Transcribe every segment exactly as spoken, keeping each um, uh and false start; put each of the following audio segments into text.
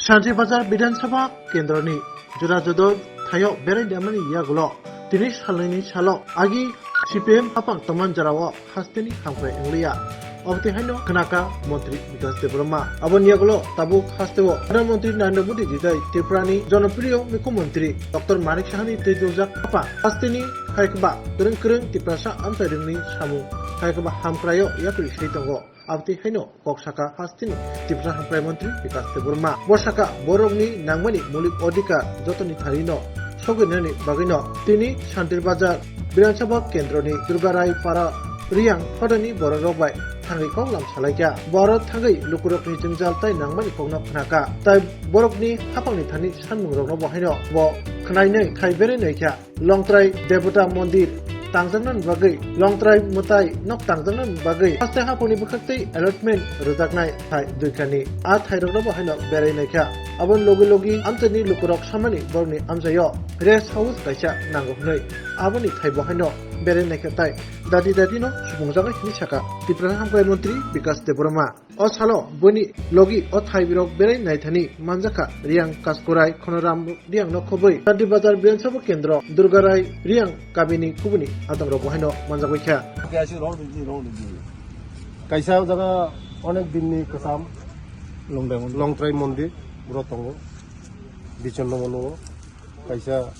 Santir Bazar Bidhan Sabha Kendroni juda juda thaio berai damani yagulo tini salnini salo agi C P M hapang toman jarao hasteni hamkrai wngliya. Obotwi haino khnaka Montri Bikas Debbarma. Aboni yagulo tabuk hasteo Pradhan Montri Narendra Modi jidai Tripurani jonopriyo mukhyamantri Doctor Manik Sahani twi dujak hapang hasteni hai kwba kwrwng kwrwng Tiprasa amchairokni samung hai kwba hamkraio yapri sai tongo. Abotwi haino kok saka hasteni Tripura Hamkrai Montri Bikas Debbarma. Bo saka borokni nangmani mulik odhikar jotoni tharino sogwinani bagwino tini Santir Bazar Bidhan Sabha Kendroni Durga Rai Para Riyang hodani bororok bai thangwi koklam salaikha. Borok thangwi lukurokni jwngjal tai nangmani kokno khnakha. Tai borokni hapangni thani sanmungrokno bo haino bo khnainai thai berai naikha. Longtrai Debota Mondir tangjaknani bagwi, Longtrai mwtai nok tangjaknani bagwi, haste haphangni bwkhaktwi allotment rwjaknai thai duikani. A thairokno bo haino berai naikha. Aboni logi logi amchaini lukurok samani borokni amchaio rest house kaisa nango hwnwi. Aboni thai bo haino berai naikha tai dati dati no supungjagwi hwnwi saka Tripura Hamkrai Montri Bikas Debbarma. O salo boni logi o thaibirok berai naithani manjakha Riyang Kaskorai Khonoram Riyangno khobwi Santir Bazar Bidhan Sabha Kendro Durga Rai Riyang kabini kubuni atongrok bo haino manjagwi kha. Kaisa jaga onek dinni kwcham Longtrai Mondir. Longtrai Mondir bro tongo. Bichonno mono kaisa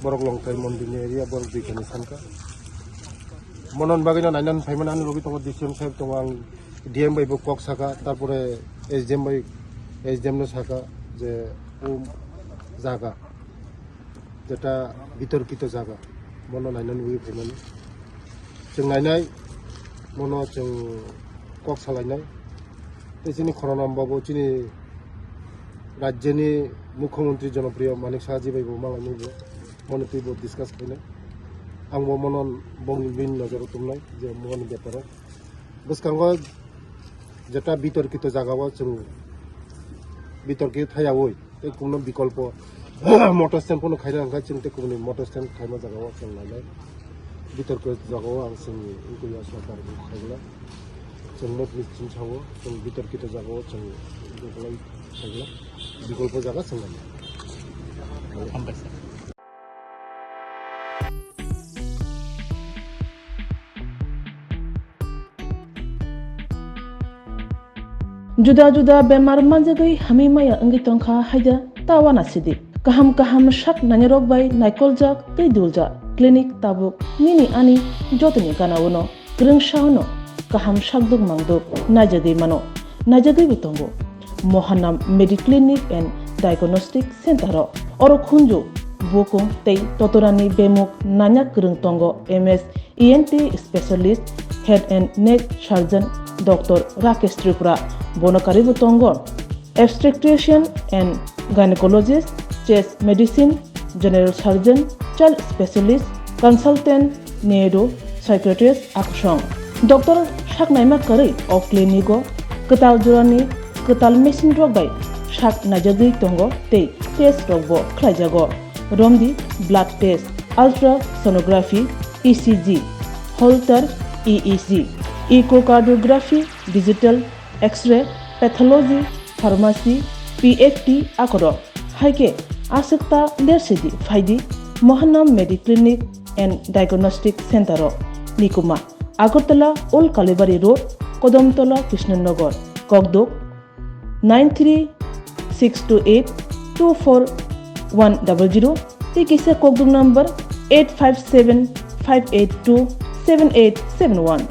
borok Longtrai Mondirni area borok duikani sankha. Monon bagwino nainan phaimani ani logi tongo D C M saheb tongo, ang D M bai bo kok saka, tarpore S D M bai, S D M no saka je o jaga jeta bitorkito jaga, mono nainani wi phaimani. Chwng nainai, mono chwng kok salainai. Tei chini khoroknam babu chini rajyoni mukhyamantri jonopriyo Manik Saha ji bai bo malainai bo, mono twi bo discuss khainai. Ang bo mono bongni bini nojoro tongnai je mono beparo. Bwskango jeta bitorkito jagao chwng bitorkito thaiyaui tei kumno bikolpo motor stand phano khaina hwnkha, chwng tei kumni motor stand khaima jagao chwng nainai. Bitorkito jagao ang chwng wngkhuya sorkar khaigwlak. Chwng motni chwng sao chwng bitorkito jagao chwng wngkhuya khaigwlak. Bikolpo jaga chwng nainai. Hambai sir. Juda juda bemar manjagwi hamwi maya wngwi tongkha haida ta uanasidi. Kaham kaham sak nainarok bai naikoljak tei duljak clinic tabuk nini ani jotoni gana-o no kwrwngsa-o no kaham sakduk mangduk naijagwi mano, naijagwibo tongo. Mohanam Mediclinic and Diagnostic Center-o oro khunju, bukung tei totorani bemuk nanya kwrwng tongo M S E N T specialist, head and neck surgeon Doctor Rakesh Tripura, bono karwibo tongo obstetrician and gynecologist, chest medicine, general surgeon, child specialist, consultant, neuro, psychiatrist, akusong. Doctor sak naima karwi o clinic-o kwtal jorani kwtal machine rok bai sak naijagwi tongo tei test rokbo khlaijago. Romdi blood test, ultrasonography, E C G, Holter E E G, echocardiography, digital X-ray, pathology, pharmacy, P F T akorok. Hai khe aswk ta lersidi phaidi Mohanam Mediclinic and Diagnostic Center-o. Nikuma, Agartala Old Kalibari Road, Kodamtola Krishnanagar, Kokduk, nine three six two eight two four one double zero, tei kisa kokduk number eight five seven five eight two seven eight seven one.